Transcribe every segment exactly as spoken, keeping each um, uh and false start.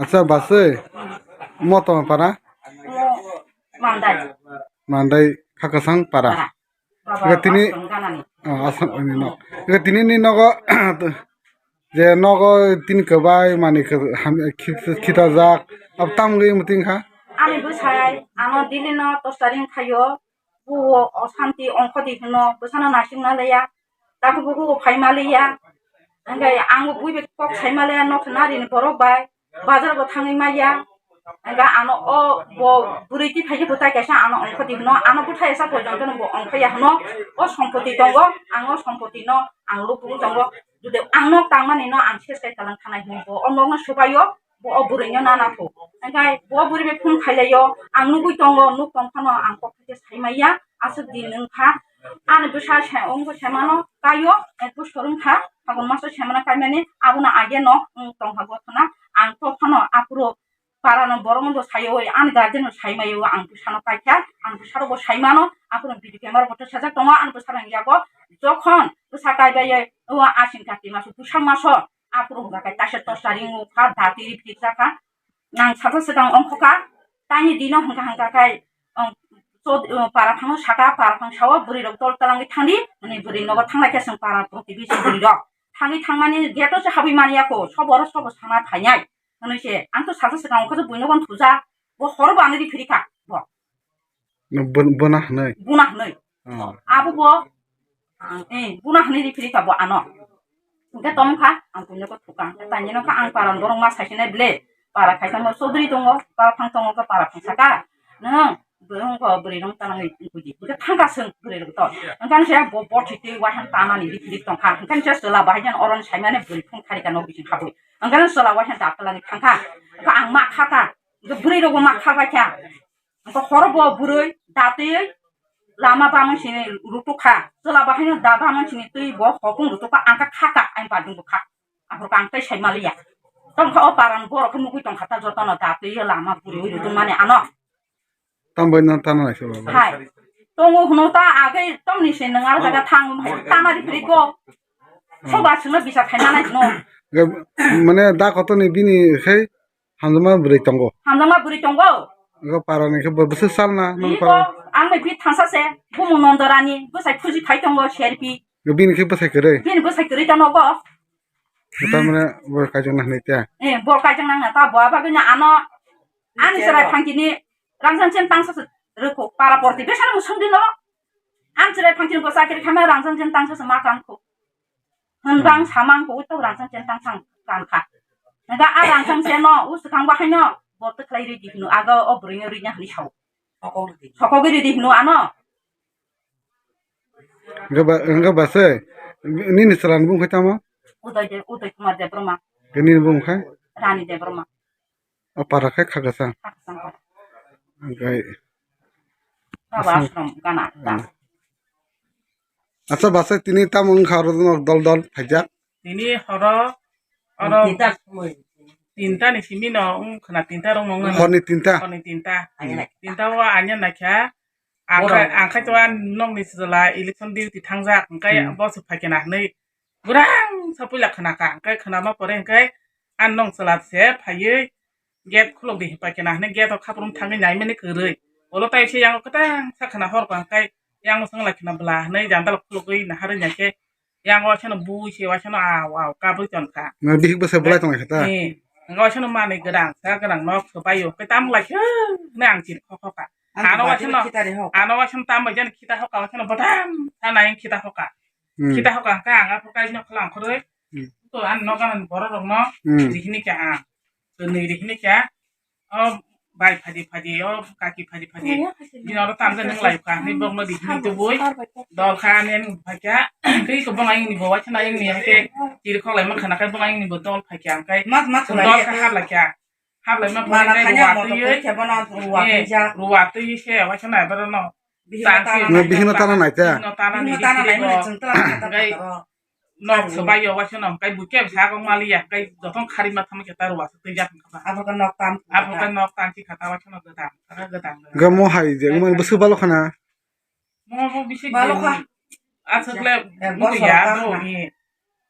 Acha, basui. Mo tongma para? Mo Mandai. Mandai Khakasang para. Para. Baba Ega tini, Asong Ganani. Ah, Asong ani no. Ega tini ni nogo, je nogo tini kwbai mani khe-, ham-, khit-, khitajak. Ab tam gwi muting kha? Ani bwsai, ano Delhi no tostaring khayo. Buo osanti ongkhodi hino, bwsano naisingna leya. Takhuk bukugo phaima leya. Hingke ang bui bai kok saima leya, nok narini borok bai. Bazar bo thangwi maya. Hingke ano o bo bwrwi tiphai khe bwtai kaisa ano ongkhodi hino, ano bwthai esa porjonto no bo ongkhaya hino. O sompoti tongo, ang o sompoti no ang lubung tongo. Jodi ang nok tangmani no ang ses kai kalang thanai hino bo o nok no swbaio. Bo o bwrwi no nana pho. Hingke bo bwrwi bai phone khailaio, ang nugwi tongo, nuk tong phano ang kok khe sai maya, aswk din wng kha. Ani bwsa se wngkha se mano kaio, ek bosor wng kha, phagun maso se mano kaimani, abono age no wng tong kha gothono, ang to phano aphuru para no borok no bo sai o, ani guardian no sai mai o, ang bwsa no kai kha, ang bwsa rok bo sai mano, aphuru video camera bo to sajak tongo, ani bwsa rok yago jokhon bwsa kai bai o asing kati maso, bwsa maso, aphuru hwnkha khe taisa tosta ring o kha, dati ri phik kha. Nang sata swkang ongkho kha, tani dino hwnkha hwnkha khai, um, chod-, um, para phangno saka, para phang sao, bwrwi rok tol twlangwi thangdi, hwnwi bwrwi nogo thanglai khe chwng para protibesi bwrwi rok. Thangwi thangmani gate o se habwi mani ya kho, sobo oro sobo sana phainai. Hwnwi se, ang to sata swkang ongkha je buino gon thuja, bo horo bo ani ri phiri kha, bo. No, bon-, bona hwnwi? Bona hwnwi. Oh. Abo bo, ang, eh, bona hwnwi ri phiri kha bo ano. Hwnkhe tong kha, ang puino ko thukang. Tangino kha ang paran borok ma saisinai ble. Para khaisa mo sodri tongo, para phang tongo kha para phang saka. Nwng, bwrwng ko bwrwi rong tanang ni kuji. Hwnkhe thangka swng bwrwi rok to. Hwnkhe se bo, bo thitwi wahan tanani ri phiri tong kha. Hwnkhe se chwla bahai jan oron saimane bwrwi phung thari ka nok bising habwi. Hwnkhe chwla wahan da twlangwi thang kha. Hwnkhe ang ma kha kha. Hwnkhe bwrwi rok bo ma kha bai kha. Hwnkhe horo bo bwrwi datwi lama bamung sini rutuk kha. Chwla bahaino da bamung sini twi bo hopung rutuk kha, ang kha kha kha, ang badung bo kha. Aphuru kha ang tei sai maliya. Tong kha o paran borok khe nugwi tong kha ta jotono datwi lama bwrwi rutuk mani ano. Tambai no tana naisik baba. Hai. Tongo hwno ta age tomni se nang ar jaga thang tana ri phri ko. Soba sino bisa khai manai no. Mane da koto ni bini khai Hamjakma bwrwi tongo. Hamjakma bwrwi tongo. Ego para ni khe bo bwswk salna nung para. Ang bai bi thansa se, bumu Nondorani, bwsai phuji phai tongo, serpi. Bini khe bwsai kwrwi. Bini bwsai kwrwi ta nogo. Tamane bo kaijakna hinwi ta. Eh, bo kaijakna hinwi ta, bo bagwi no ano, ani chwrai phangkini, rangsan chen tangsa se rwkho, para porti, besa no swngdi no. Ang chwrai phangkini bo chakri khamya rangsan chen tangsa se ma kangkho. Hwnbang samang ko utok rangchang chen tang sang kang kha. Naga a rangchang chen no u swkang bahai no bo twkhlai ridi hino aga o bwrwi no rina hwnwi sao. Sokogwi ridi hino ano. Hwnkhe ba, hwnkhe ba se nini chwla ni bung khai tamo? Uday de, Uday Kumar Debbarma. Nini bung khai? Rani Debbarma. O para khe Khakasang. Khakasang para. Oke. Baba Asang. Ashram gana. Hmm. Acha basa tini tamo wngkha oro nok dol dol phaijak. Tini horo oro tinta ni simi no wngkhana tinta rok no wngkha. Horni tinta. Horni tinta. Tinta o anya naikha. Ang khai to a nokni sijila election duty thangjak hwnkhe boso phaikhe na hinwi Gurang sa puila khna kha, hwnkhe khnama pore hwnkhe ang nong chwla se phaiwi gate khulok di hinpai khe na hinwi gate o khaprum thangwi naimani kwrwi. Ulo tai se yang kwtang sa khna hor kha hwnkhe yang swng lai khna bwla hinwi jandal khulogwi naharwi naikhe yang waisano bui se waisano aw aw kabui ton kha. Na bihik bwsai bulai tong lai kha ta? Eh, hwnkhe waisano manwi gwnang sa gwnang nok swbaio hwnkhe tamo lai khe hinwi ang chiri khokha. Ano waisano, ano waisano tamo jani khita hoka waisano bodam sa nai khita hoka. Hmm. Khita hoka hwnkhe ang aphuru kaisa no khalang khoroi. Hmm. To ang noganani borok rokno rihini kha ang. Twnwi rihini kha. O bai phadi phadi, o kaki phadi phadi. Bini oro tamjani wng lai kha. Ni bokno rihini tubui. Dol kha ani ani phai kha. Tei ko bong ayini bo waithana ayini hake. Tiri khok lai mankha nakhai bong ayini bo dol phai kha hwnkhe. Dol kha hap lai kha. Hablai ma pore ruwa twi ruwa twi se waisa nai boro no. Bihik no tana nai ta. Bihik no tana nai mani chwng tla kha ta. Nok swbai yo waisa no kai bui khe sa kong mali ya kai jotong khari ma thang khe ta ruwa twi jak kha. Abo ka nok tan. Abo ka nok tan ki kha ta waisa no gada. Gamo hai je mani bwswk balo khana. Mo mo bisi balo kha. Aswk le bwswk ya do ni.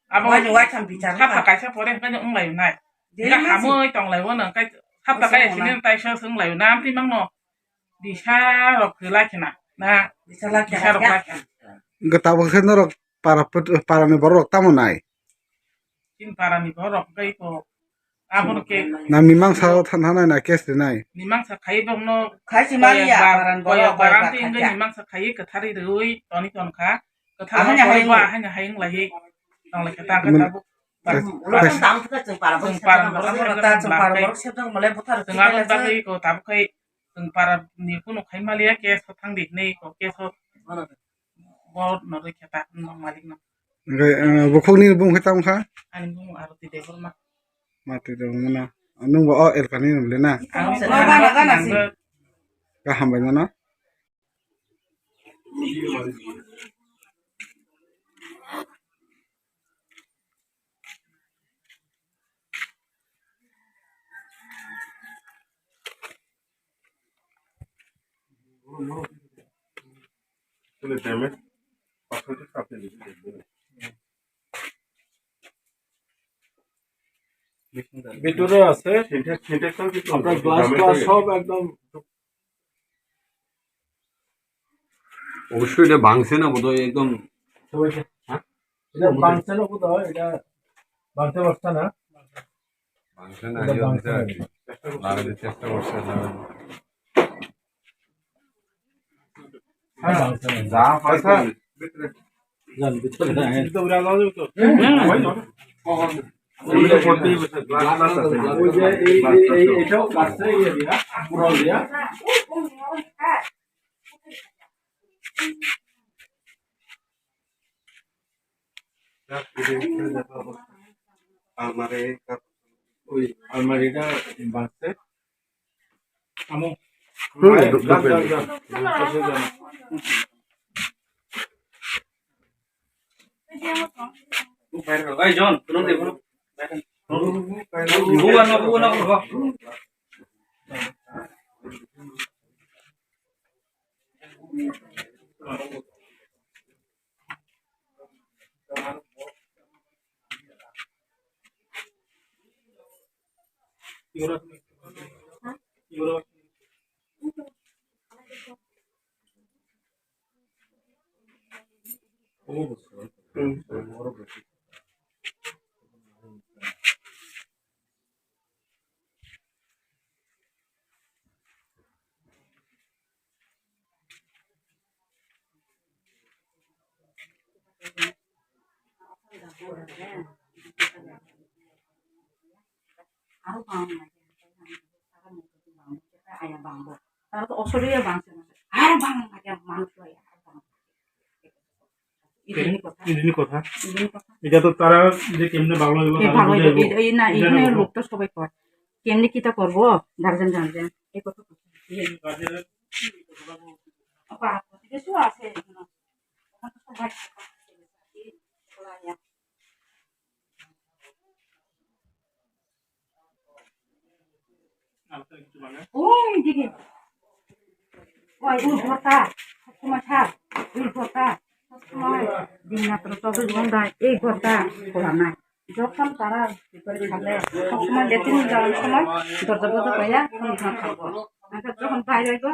Abo waisa waisa bichar kha. Kaisa pore hwnkhe wng lai nai. Jega hamoi tonglai wono, kai hapta kai sini tai sa sung lai na amti mangno. Disa rok khe lai khena. Na disa lai khena. Disa rok lai khena. Hwnkhe tabuk khe norok para put-, para ni borok rok tamo nai? Chini para ni borok kai ko. Abono ke. Na mimang sa o than hanai na case rinai? Mimang sa khai bok no. Khai si mali ya, para ni borok bar bar kha. Mimang sa khai kwthari rwi toni ton kha. Kwthar ahanya hai ba, ahanya hai lai. Tong lai kha ta kha tabuk. Ulo kan tang thaka chwng para borok sepjak male buthar chwng aboni bagwi ko tabuk khai chwng para ni kunu khai maliya case o thang di hinwi ko case o bo norwi khe ta nong malik no. Hwnkhe, eh, bukhukni bumung khe tamo kha? Ani bumung Arati Debbarma. Arati Debbarma na. Nwng bo o elkani nwng le na? Ang se ka hambai mano. ভিতরে আছে। আপনার glass glass সব একদম। অবশ্যই এটা ভাঙছে না বোধহয়, একদম। হ্যাঁ? এটা ভাঙছে না বোধহয়, এটা ভাঙতে পারছে না। ভাঙছে না, এটা ইয়ে ভাঙছে হচ্ছে। না। ভাঙার চেষ্টা করছে না। হ্যাঁ, ভাঙছে না। যা পাইছে। যান, ভিতরে যান। ওই যে এই, এই, এই, এটাও কাটছে, ইয়ে দিয়া, পুরাল দিয়া। আলমারি, ওই আলমারিটা ভাঙছে। আমো। হুম, যান, যান, যান। এই জন, শুনুন দেখুন। Aro bang lagi, aya bang bo. Tara to osoria bang se, aro bang lagi, manus lagi, aro bang. Idini kotha. Idini kotha. Idini kotha. Ita to tara je kemne baglo dibo, tara bujai dibo. Ei, ei, na, idini lok to sobai kor. Kemne kita korbo, guardian, guardian. Ei kotha. Apa, apa, itu semua ase. Oi, digi. Oi, ul bhorta. Sumai sa. Ul bhorta. Sumai. Din na to to ul bhorta. Ei bhorta. Kola na. Jokhon tara bipari khale. Sumai letin jalan sumai. Dorja bodo kaya. Sumai khale. Angka jokhon bai bai go.